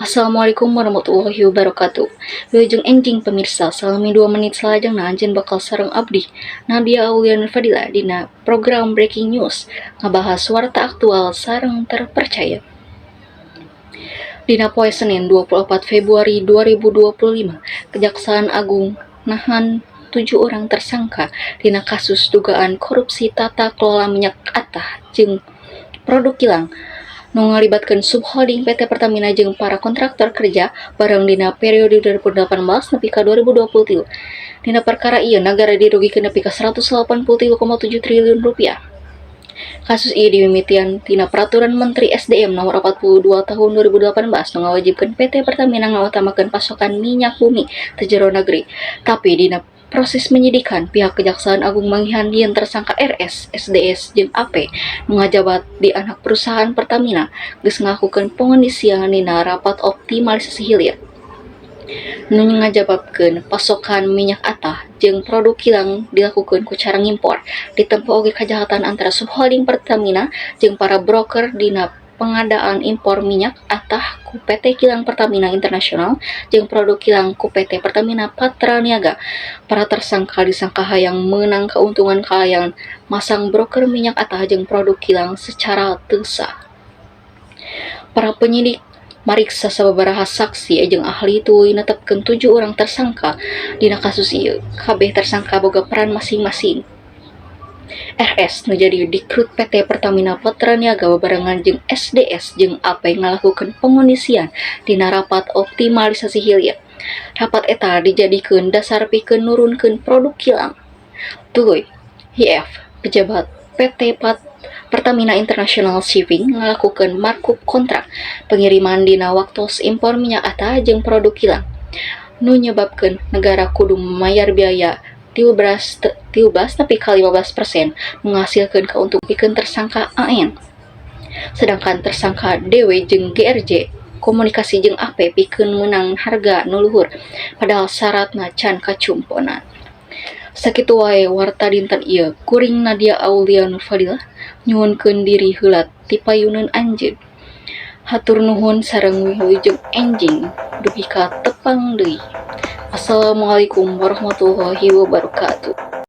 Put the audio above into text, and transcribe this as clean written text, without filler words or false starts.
Assalamualaikum warahmatullahi wabarakatuh. Wilujeng enjing, pemirsa. Salami 2 menit salajengna anjeun bakal sareng abdi, Nadia Aulia Nurfadila, dina program Breaking News, ngabahas warta aktual sareng terpercaya. Dina poe Senin, 24 Februari 2025, Kejaksaan Agung nahan tujuh orang tersangka dina kasus dugaan korupsi tata kelola minyak atah jeung produk kilang nu ngalibatkeun subholding PT Pertamina jeung para kontraktor kerja bareng dina periode 2018 nepi ka 2023. Dina perkara ieu nagara dirugikeun nepi ka 183,7 triliun rupiah. Kasus ieu dimimitian tina Peraturan Menteri SDM Nomor 42 Tahun 2018 nu ngawajibkeun PT Pertamina ngautamakeun pasokan minyak bumi ti jero negeri. Tapi dina proses penyidikan, pihak Kejaksaan Agung manggihan yen tersangka RS, SDS, jeung AP nu ngajabat di anak perusahaan Pertamina geus ngalakukeun pengondisian dina rapat optimalisasi hilir nu ngajababkeun pasokan minyak atah jeung produk kilang dilakukeun ku cara ngimpor. Ditempo oge kajahatan antara subholding Pertamina jeung para broker dina pengadaan impor minyak atah ku PT Kilang Pertamina Internasional jeung produk kilang ku PT Pertamina Patra Niaga. Para tersangka disangka hayang meunang kauntungan kalayan masang broker minyak atah jeung produk kilang secara teu sah. Para penyidik mariksa sababaraha saksi jeung ahli tuluy netepkeun tujuh orang tersangka dina kasus ieu. Kabeh tersangka boga peran masing-masing. RS nu jadi Dirut PT Pertamina Patra Niaga babarengan jeung SDS jeung AP ngalakukeun pengondisian dina rapat optimalisasi hilir. Rapat eta dijadikeun dasar pikeun nurunkeun produk kilang. Tuluy, IF, pejabat PT Pertamina International Shipping, ngalakukeun markup kontrak pengiriman dina waktos impor minyak atah jeung produk kilang nu nyebabkeun negara kudu mayar biaya 13 nepi ka 15% nu ngahasilkeun kauntungan pikeun tersangka AN. Sedangkan tersangka DW jeung GRJ komunikasi jeung AP pikeun meunang harga nu luhur, padahal syaratna can kacumponan. Sakitu wae warta dinten ieu. Kuring, Nadia Aulia Nurfadilah, nyuhunkeun diri heula ti payuneun anjeun. Hatur nuhun sareng wilujeng enjing dugi ka tepang deui. Assalamualaikum warahmatullahi wabarakatuh.